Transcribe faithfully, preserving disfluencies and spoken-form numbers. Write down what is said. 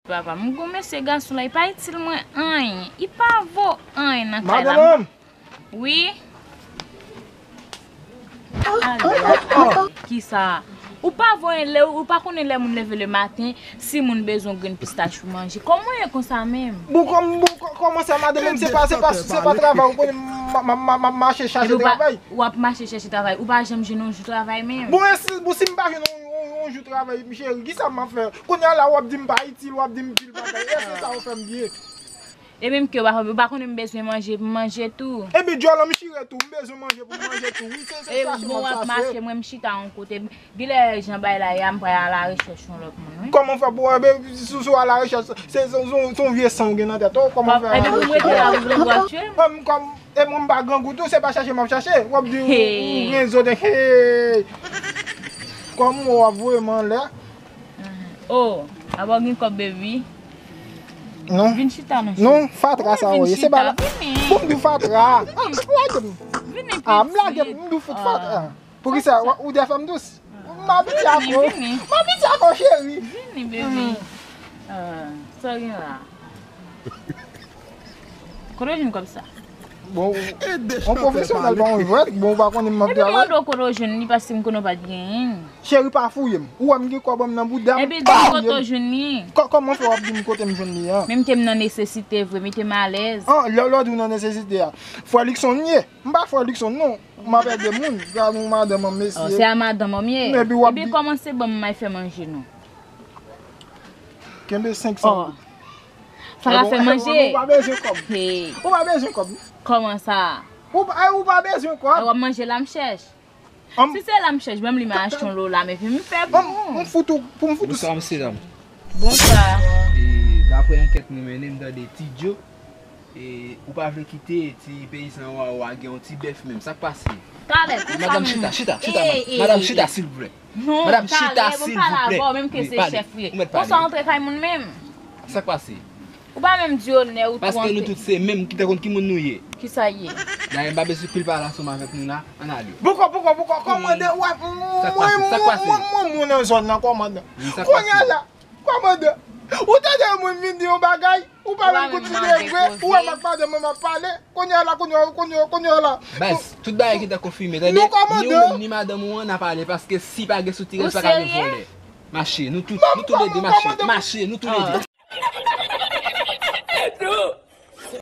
Papa, m gon mesye gason la, li pa itil mwen anyen. Li pa vo anyen nan kay la. Madanm! Wi. Alò, kisa? Ou pa voye lè, ou pa konnen lè moun leve le maten, si moun bezwen grenn pistach pou manje. Kòman w ye konsa menm? Bon, kòm, bon, kò- kòman sa, madanm? Se pa, se pa, se pa travay, ou konnen m, m, m, m, m mache chache travay. W ap mache chache travay, ou pa janm jwenn yon jou travay menm. Bon, e si, bon, si m pa jwenn yon, yon, yon jou travay, cheri, kisa m ap fè? Kounye a la, w ap di m pa itil, w ap di m pil bagay. Èske sa yo fè m byen? E menm ke w pa, w pa konnen m bezwen manje pou m manje tou. Epi djòl an m chire tou, m bezwen manje pou m manje tou. Wi, se, se chache m ap chache. Bon, w ap mache, mwen m chita yon kote. Genlè jan bagay la ye a, m pral alarechèch yon lòt moun, wi. Kòman w fè pou, e, sou, sou alarechèch, se, se, se, se yon vye san w gen nan tèt ou, kòman w fè alarechèch? Epi pou m rete la, ou vle w ap tchwe m? Kòm, kòm, e mwen m pa grangou tou, se pa chache m ap chache. W ap di ou, ou gen zo de, hey! Kòm w ap voye m anlè. Oh, apa w gen kòb, baby? Non. Vin chita non, cheri. Non, fatra sa ou ye. Se pa la. Bon, m di w fatra. Ah, lage m. Vini pitit. Ah, m lage m, m di w fout fatra. Poukisa ou te fè m dous? M abitye ak ou. M abitye ak ou, cheri. Vini, baby. Ah, sa w gen la? Kote w jwenn kòb sa? Bon, yon pwofesyonèl pa yon jwèt, bon, ou pa konnen m ap travay. Epi m mande w kote w jwenn li, paske m konnen w pa t genyen. Cheri, pa fouye m. Ou wè m gen kòb an m nan bouda m, pa fouye m. Epi di m kote w jwenn li. Kò- kòman fè w ap di m kote m jwenn li an? Menm ke m nan nesesite vre, mete m alèz. An, lè, lè w di w nan nesesite a, frè Luckson m ye. M pa frè Luckson, non. M ap ede moun. Gade yon madanm an, mesye. Oh, se a madanm an m ye. Epi w ap di. Epi kòmanse ban m may fè manje non. Kenbe senk san goud. Sa ka fè manje. Ou pa bezwen kòb. Hey. Ou pa bezwen kòb. Kòman sa? Ou pa, ou pa bezwen kòb. E w ap manje la m chèch. Si se la m chèch, ban m li m achte yon lo la, men vin m fè pou ou. M fout ou, pou m fout ou. Bonswa, mesye dam. Bonswa. E, daprè ankèt nou mennen, m tande Ti Djo, e, ou pa vle kite ti peyizan Wawa gen yon ti bèf menm. Sa k pase? Talè, konsa menm. Madanm, chita, chita, chita, madanm, chita, silvouplè. Non, madanm, chita, silvouplè. Menm ke se chèf ou ye. Konsa antre kay moun menm. Sa k pase? Ou pa menm di onè ou tou antre. Paske nou tout se menm, ki te konn ki moun nou ye. Kisa ye? Dayè, m pa bezwen pil pale ansanm avèk nou la. Ann ale. Poko, poko, poko, kòmandan, w ap, mwen, mwen, mwen, mwen nan zòn nan, kòmandan. Kounye a la, kòmandan, ou tande yon moun vin di yon bagay, ou pa menm kontinye vre, ou wè m ak madanm mwen m ap pale, kounye a la, kounye a, kounye a, kounye a la. Baz, tout bagay gentan konfime, tande? Ni ou menm, ni madanm ou an, n a pale, paske si pa gen soutire, pa ka gen vòlè. Mache, nou tout, nou toulede, mache, mache, nou toulede.